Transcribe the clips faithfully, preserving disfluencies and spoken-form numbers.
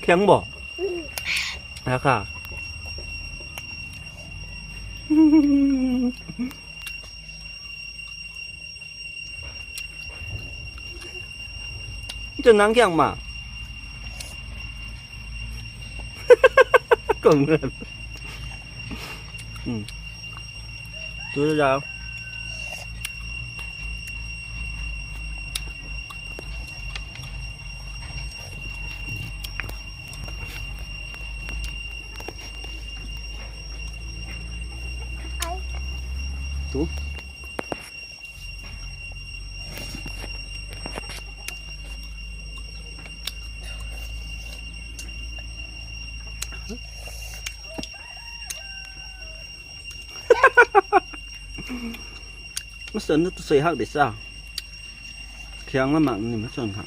Khiang bo. Ra kha. Chun nang khiang ma. Kung. Hmm. Tu da. Tu. Masan na tu sei hak de sa. Khiang la mak ni masan kha.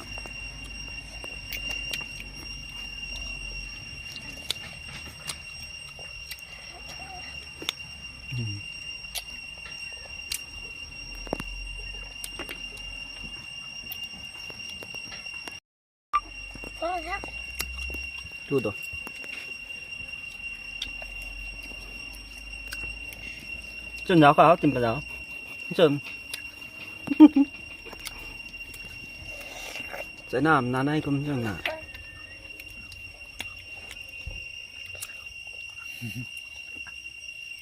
Tu do. Chun zau kha, tim pa zau. Chun. Chai nam na nai kum chun na.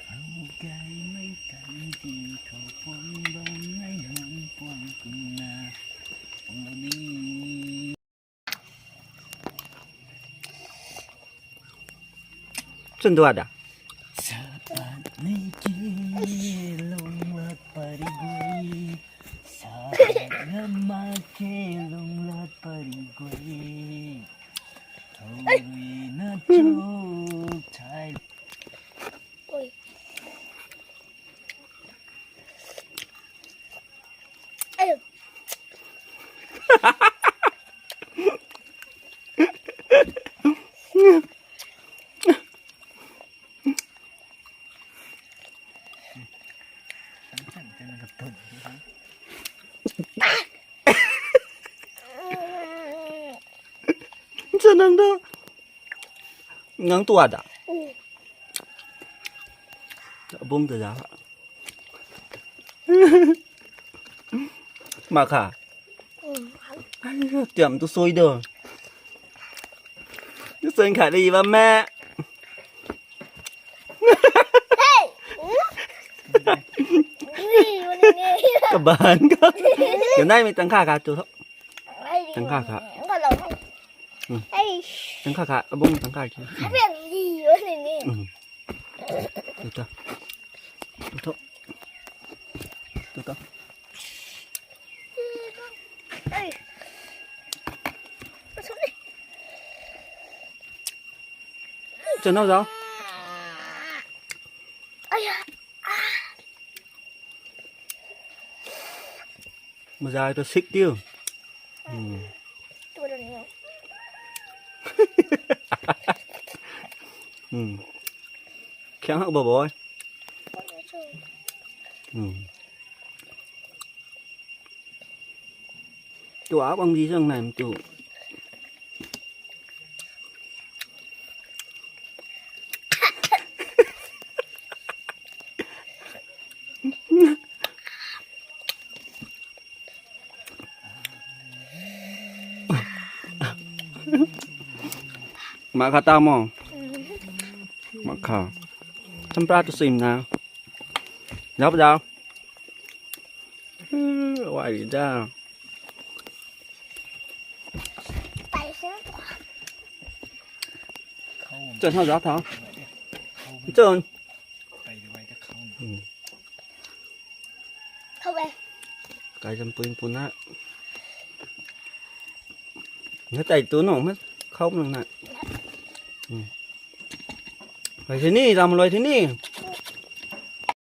Khou gay mei kan ti khou puang bam mei nang puang kum na. Puang bam ni. Chun dua da. Sapat ni ki lung lat pari gui. Sapat ngam ma ke lung lat pari gui. Thoi na chuk thai. Ui. Ayo. Sa nang da. Ngang tua da. Bung ta da. Ma kha. Tiam tu sui do. Tu sen kha di ba me. Hey! Ui, ui, ui, ui. Kaban ka. Kanai mi tang kha kha tu tho. Ai, tang kha kha. Tang kha lo. Hmm. Ai. Tang kha kha, abung tang kha kha. Ai, ui, ui, ui, ui. Hmm. Tu tho. Tu tho. Tu tho. Ai. Chun nau zau. Ai ya. Mazai tu sik tiu. Hmm. Tu dah ni. Hmm. Khiang hak ba boy. Hmm. Tu a bang di zang nai tu. Ma kha ta mo. Ma kha. Champra tu sim na. Zau zau. Wai da. Chun hau zau thau. Chun. Kai zam pui pun na. Nga tai tu nong ma khau nang na. Lai sini zam loi sini.